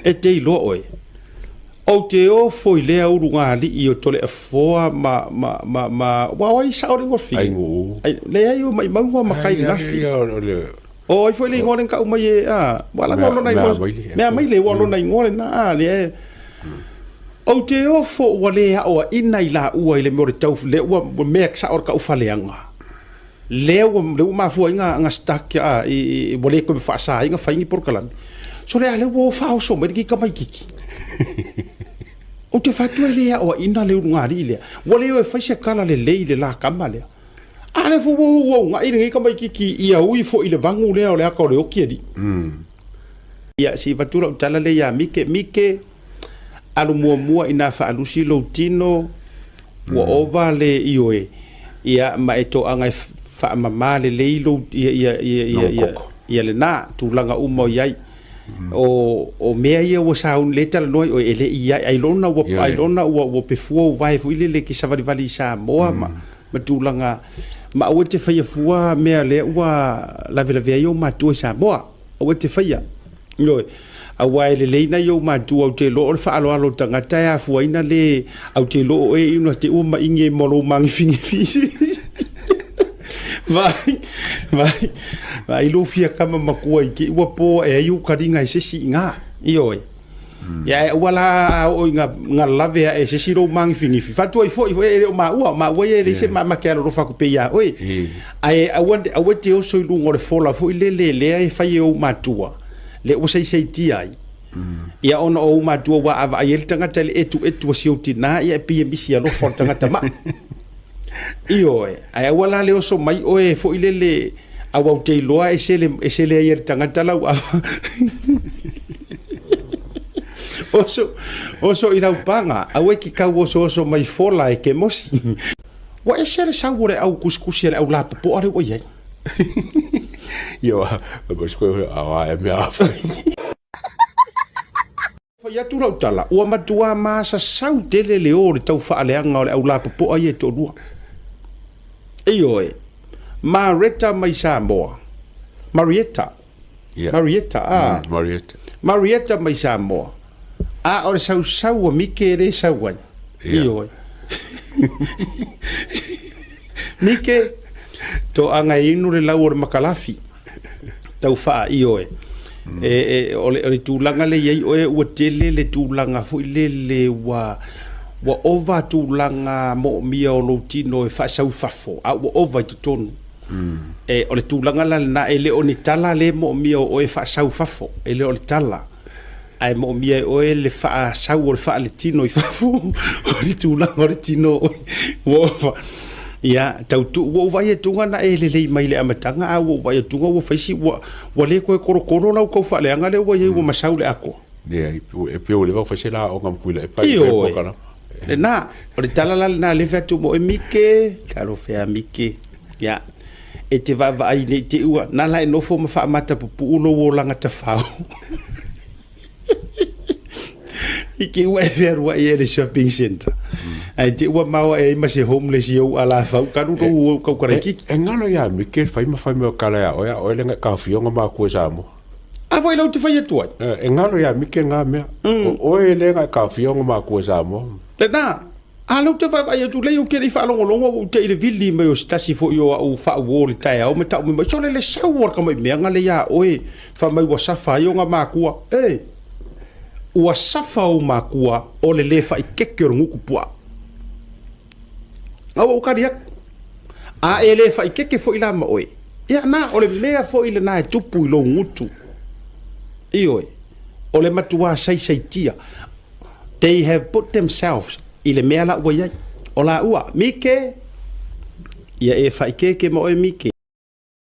E te iloa oe, ou te ofo i lea ulugalii o Toleafoa ma, ma, ma, ma, ua o ai sao le igoa fili? Aiguu. Ai, leai o maimau igoa makai Ai, ai, nafi. ai, o le O ai foi le igoa lea na tau mai e, a, ua laga o Mea- lona mea igoa. maile. Mea maile, ua lona igoa lena, a, lea. Ou te ofo ua le aoaina i laua i le mea o le tau, lea ua mea sao le taufaleaga. Lea ua, lea ua mafua ai na, na stuck a, i, i, ua le toe faasa ai na fai ni polokalame. So lea, lea ua o faaoso mai lenei tamaititi. Ou te fai atu e le aoaina le ulugalii lea. Ua le o e fai se tala lelei i le la tama lea. A lea foi ua ua una'i lenei tamaititi ia ui foi i le vagu lea o le ata o le oti alii. Ia, se i avatu lau tala lea ia Mike. Mike, alu muamua ina faalusi lou tino, ua ova le ioe, ia, ma e toaga e faamama lelei lou, ia, ia, ia, ia, ia, ia lena tulaga uma o i ai. O, o mea ia ua sauni, lea e talanoa ai oe, e le i i ai, ailona ua, ailona ua, ua pefua ou vae foi lele e te savalivali i Samoa ma, ma tulaga, ma aua e te faia fua mea lea ua lavelavea ai ou matua i Samoa. Aua e te faia. Ioe. Aua e lelei nai ou matua, ou te iloa o le faaaloalo o le tagata e afuaina le, au te iloa o oe e inu ate ua maigi ai ma lou magefigefi. Vaai, vaai, vaai lou fia kama matua i te i ua po ae ai ou kaliga e se isi i ina. Ioe. Ia ae aua la a oo ina na lave ae e se isi lou magifigifi, faatuai foi foi e le o maua, o maua ia e leai se ma te alolofa atu pea ia oe. Ae aua aua e te oso i luga o le fola foi lele lea e fai e ou matua, lea ua saisaitia ai. Ia ona o ou matua ua a vaai ai le tagata i le etuetu o si ou tina, ia e pei e misi alofa o le tagata mai. Ioe, ae aua la le oso mai oe foi lele aua ou te iloa e sele, e sele ai e le tagata lau ava. Oso, oso i lau paga, aua e te tau osooso mai fola e kemosi. Ua ese le sau o le au kusikusi a le au lapopoa lea ua i ai. Ia, wa, koe, a, e mea a whai. Fai atu lau tala, ua matuā masasau tele le o o le tau faaleaga o le au lapopoa ia e toalua. Ioe, Mareta mai Samoa. Marietta. Yeah. Marietta, ah. Marietta. Marietta mai Samoa. A o le sausau a Mike e le sau ai. Yeah. Ioe. Mike, toaga e inu le lau o le makalafi. Tau faa, ioe. E, e, o, le, o le tulaga le i ai oe ua tele le tulaga foi lele ua, ua ova tulaga moomia o lou tino e faasau i fafo, a ua ova i totonu. E, o le tulaga la lena, e le o ni tala le moomia o oe e faasau i fafo, e le o le tala. Ae moomia e oe le faasau o le faaletino i fafo, o le tulaga o le tino o oe ua ova. Ia, tau tuu, ua ou vaai atuga na e lelei mai i le amataga, a ua ou vaai atuga ua fai si, ua, ua le toe kolokolo lau tau faaleaga lea ua i ai ua masau le atoa. Leai, e pei ua leva ona fai se la aoga ma Tuila e pai Ioe. polokalame. Lena, o le tala la lena lea e fai atu mo oe Mike, talofa e a Mike. Ia, e te vaavaai nei te i ua, na la e nofo ma faamata pupuu lou olaga tafao. I te ua e fealuai ai i le shopping centre. Ae te ua maoae ai ma se homeless i ou alafau kalu lou kaukalaikiki. E ngalo ia Mike le fai ma fai mai o kala ia oe, a oe le nga taofia nga makua i Samoa. A foi lau te fai atu ai. E ngalo ia Mike nga mea. O oe le nga taofia nga makua i Samoa. Lena, A lea ou te vaavaai atu lea ou te le i faalogologo ua ou te i le vili mai o se tasi foi o au faauo i le taeao ma tau mai, sole le sau o le tamaimeaga lea ia oe, fai mai ua safa ai ona makua. E! Ua safa ou makua o le le faikeke o le gutu puaa. A ua ou tali atu. A e le faikeke foi la ma oe, ia na, o le mea foi lena e tupu i lou gutu. Ioe, o le matuā saisaitia. They have put themselves i le mea la ua i ai. O laua, Mike, ia e faikeke ma oe Mike.